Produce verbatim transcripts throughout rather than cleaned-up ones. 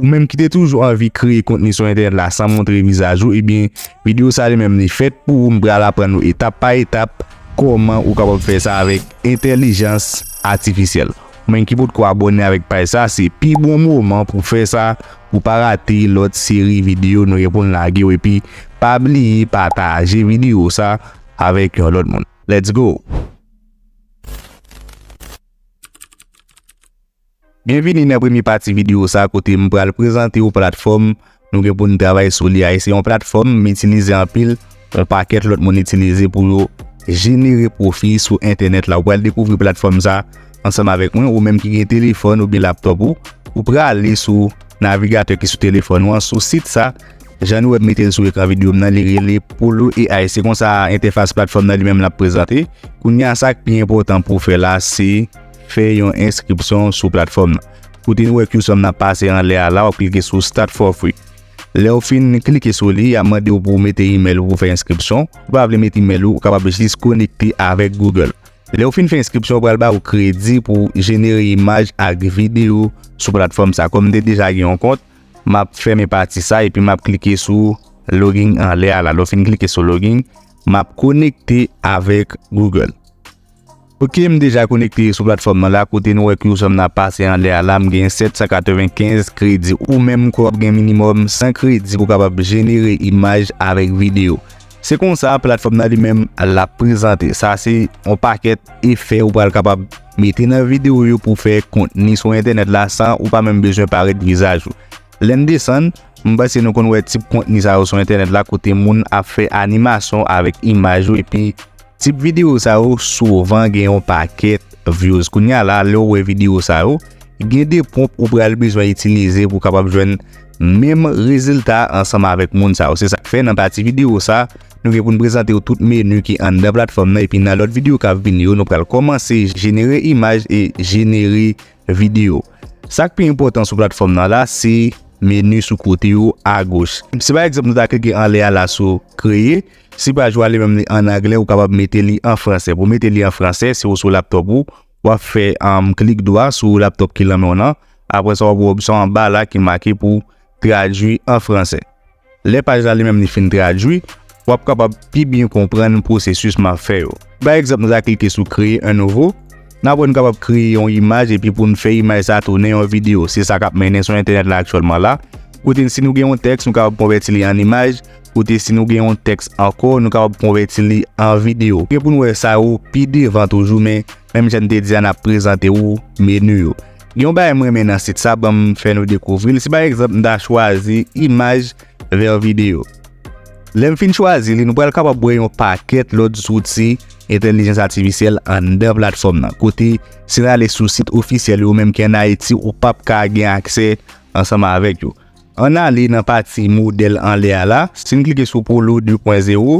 Ou menm ki te toujou anvi kreye kontni sou entènèt la san montre vizaj ou, ebyen, videyo sa li menm li fèt pou ou. M pral aprann ou etap pa etap kòman ou kapab fè sa avèk entèlijans atifisyèl. Ou menm ki potko abòne avèk paj sa, se pi bon moman pou fè sa, pou pa rate lòt seri videyo nou gen pou n lage yo. Epi, pa bliye pataje videyo sa avèk yon lòt moun. Let's go! Byenvini nan premye pati videyo sa kote m pral prezante w platfòm nou gen pou n travay sou li a. E se yon platfòm m itilize anpil, yon pakèt lòt moun itilize pou yo jenere pwofi sou entènèt la. Ou pral dekouvri platfòm sa ansanm avèk mwen, ou menm ki gen telefòn oubyen laptòp ou, ou prale sou navigatè ki sou telefòn ou an, sou sit sa, jan nou wè m mete l sou ekran videyo m nan, li rele Polo A I. Se konsa entèfas platfòm nan li menm l ap prezante. Kounye a, sa k pi enpòtan pou w fè la, se fè yon enskripsyon sou platfòm nan. Kote nou wè cursor m nan pase anlè a la, w ap klike sou Start for Free. Lè w fin klike sou li, y ap mande w pou w mete imèl ou pou w fè enskripsyon. Ou pa vle mete imèl ou, ou kapab jis konekte avèk Google. Lè w fin fè enskripsyon, yo pral ba ou kredi pou w jenere imaj ak videyo sou platfòm sa. Kòm m te deja gen yon kont, m ap fèmen pati sa epi m ap klike sou Login anlè a la. Lè w fin klike sou Login, m ap konekte avèk Google. Ok, m deja konekte sou platfòm nan la, kote nou wè cursor m nan pase anlè a la, m gen sèt san katrevenkenz kredi. Ou menm, w ap gen minimòm san kredi pou w kapab jenere imaj avèk videyo. Se konsa, platfòm nan li menm l ap prezante. Sa se yon pakèt efè ou pral kapab mete nan videyo yo pou fè kontni sou entènèt la san ou pa menm bezwen parèt vizaj ou. Lè n desann, m panse nou konn wè tip kontni sa yo sou entènèt la, kote moun ap fè animasyon avèk imaj yo, epi tip videyo sa yo souvan gen yon pakèt views. Kounye a la, lè w wè videyo sa yo, gen de pwonp ou pral bezwen itilize pou w kapab jwenn menm rezilta ansanm avèk moun sa yo. Se sa k fè nan pati videyo sa, nou gen pou n prezante w tout meni ki anndan platfòm nan, epi nan lòt videyo k ap vini yo, nou pral kòmanse jenere imaj e jenere videyo. Sa k pi enpòtan sou platfòm nan la, se meni sou kote yo agoch. Si pa egzanp nou ta klike anlè a la sou kreye, si paj ou a li menm li an anglè, ou kapab mete li an fransè. Pou mete li an fransè, si w sou laptòp ou, w ap fè, um, klik dwa sou laptòp ki lan men w nan. Apre sa, w ap wè opsyon anba la ki make pou tradui an fransè. Lè paj la li menm li fin tradui, w ap kapab pi byen konprann pwosesis m ap fè yo. Pa egzanp, nou ta klike sou Créer un nouveau. N ap wè nou kapab kreye yon imaj epi pou n fè imaj sa tounen yon videyo. Se sa k ap mennen sou entènèt la aktyèlman la. Kote si nou gen yon tèks, nou kapab konvèti li an imaj. Kote si nou gen yon tèks ankò, nou kapab konvèti li an videyo. Gen pou n wè sa yo pi devan toujou, men menm jan n te di a, n ap prezante w meni yo. Gen yon bagay m renmen nan sit sa, ban m fè nou dekouvri l. Si pa egzanp, m ta chwazi imaj vè videyo. Lè m fin chwazi li, nou pral kapab wè yon pakèt lòt zouti entèlijans atifisyèl anndan platfòm nan. Kote, si n ale sou sit ofisyèl yo, ou menm ki ann Ayiti, ou p ap ka gen aksè ansanm avèk yo. Ann ale nan pati modèl anlè a la. Si n klike sou Polo de pwen zewo,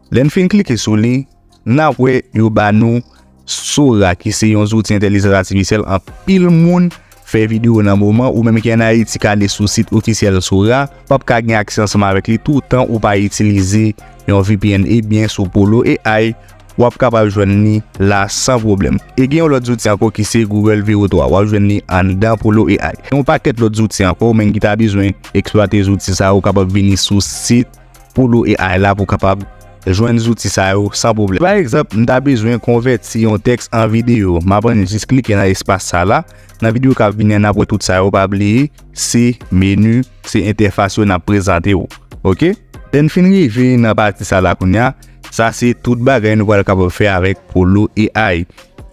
lè n fin klike sou li, n ap wè yo ba nou Sora, ki se yon zouti entèlijans atifisyèl anpil moun fè videyo nan moman. Ou menm ki ann Ayiti, ka ale sou sit ofisyèl Sora, w ap ka gen aksè ansanm avèk li toutan ou pa itilize yon V P N. Ebyen, sou Polo A I, w ap kapab jwenn li la san pwoblèm. E gen yon lòt zouti ankò ki se Google Veo twa. W ap jwenn li anndan Polo A I. Gen yon pakèt lòt zouti ankò, ou menm ki ta bezwen eksplwate zouti sa yo, ou kapab vini sou sit Polo A I la pou w kapab jwenn zouti sa yo san pwoblèm. Pa egzanp, m ta bezwen konvèti yon tèks an videyo. M ap annik jis klike nan espas sa la. Nan videyo k ap vini an, n ap wè tout sa yo. Pa bliye, se meni, se entèfas yo n ap prezante w. Ok? Lè n fin rive nan pati sa la kounye a, sa se tout bagay nou pral kapab fè avèk Polo A I.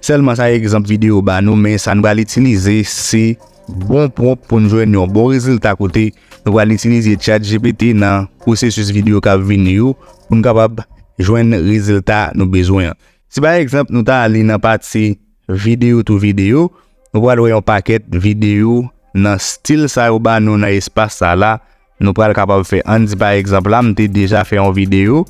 Sèlman sa egzanp videyo ba nou, men sa n pral itilize se bon pwonp pou n jwenn yon bon rezilta kote nou pral itilize ChatGPT nan pwosesis videyo k ap vini yo pou n kapab jwenn rezilta nou bezwen an. Si pa egzanp, nou ta ale nan pati video to video, nou pral wè yon pakèt videyo nan stil sa yo ba nou nan espas sa la. Nou pral kapab fè, ann di pa egzanp la, m te deja fè yon videyo.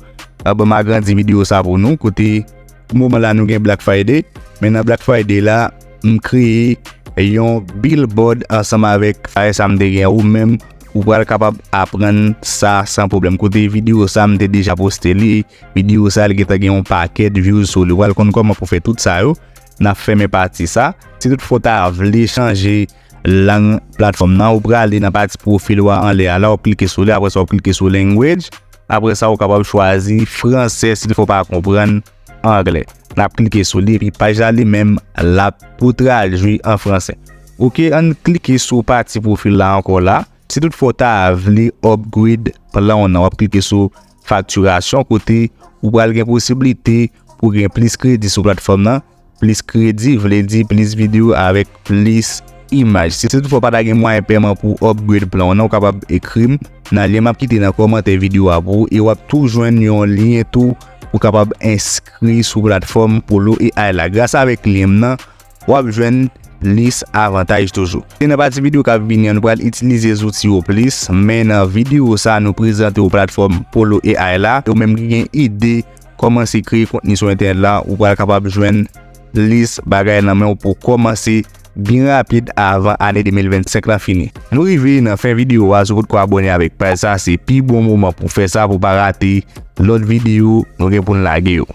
An, ban m agrandi videyo sa pou nou, kote pou moman la nou gen Black Friday, men nan Black Friday la, m kreye yon billboard ansanm avèk bagay sa m te gen. Ou menm, ou pral kapab aprann sa san pwoblèm. Kote videyo sa, m te deja poste li. Videyo sa, li gentan gen yon pakèt views sou li. Ou pral konn kòman pou fè tout sa yo. N ap fèmen pati sa. Si toutfwa w ta vle chanje lang platfòm nan. Ou prale nan pati pwofil ou a anlè a la, w ap klike sou li, apre sa w ap klike sou language. Apre sa, ou kapab chwazi fransè si toutefois w pa konprann anglè. N ap klike sou li, epi paj la li menm, l ap pou tradui an fransè. Oke, ann klike sou pati pwofil la ankò la. Si toutefois w ta vle upgrade plan w nan, w ap klike sou faktirasyon, kote ou pral gen posiblite pou gen plis kredi sou platfòm nan. Plis kredi vle di plis videyo avèk plis imaj. Si toutefois w pa ta gen mwayen pèman pou upgrade plan w nan, ou kapab ekri m nan lyen m ap kite nan kòmantè videyo a pou ou, e w ap tou jwenn yon lyen tou pou w kapab enskri sou platfòm Polo A I la. Gras avèk lyen m nan, w ap jwenn plis avantaj toujou. E nan pati videyo k ap vini an, nou pral itilize zouti yo plis, men nan videyo sa a, nou prezante w platfòm Polo A I la. Ou menm ki gen ide kòmanse kreye kontni sou entènèt la, ou pral kapab jwenn plis bagay nan men w pou w kòmanse byen rapid avan ane de mil vennsenk lan fini. Nou rive nan fen videyo a, si w potko abòne avèk paj sa, se pi bon moman pou w fè sa, pou w pa rate lòt videyo nou gen pou n lage yo.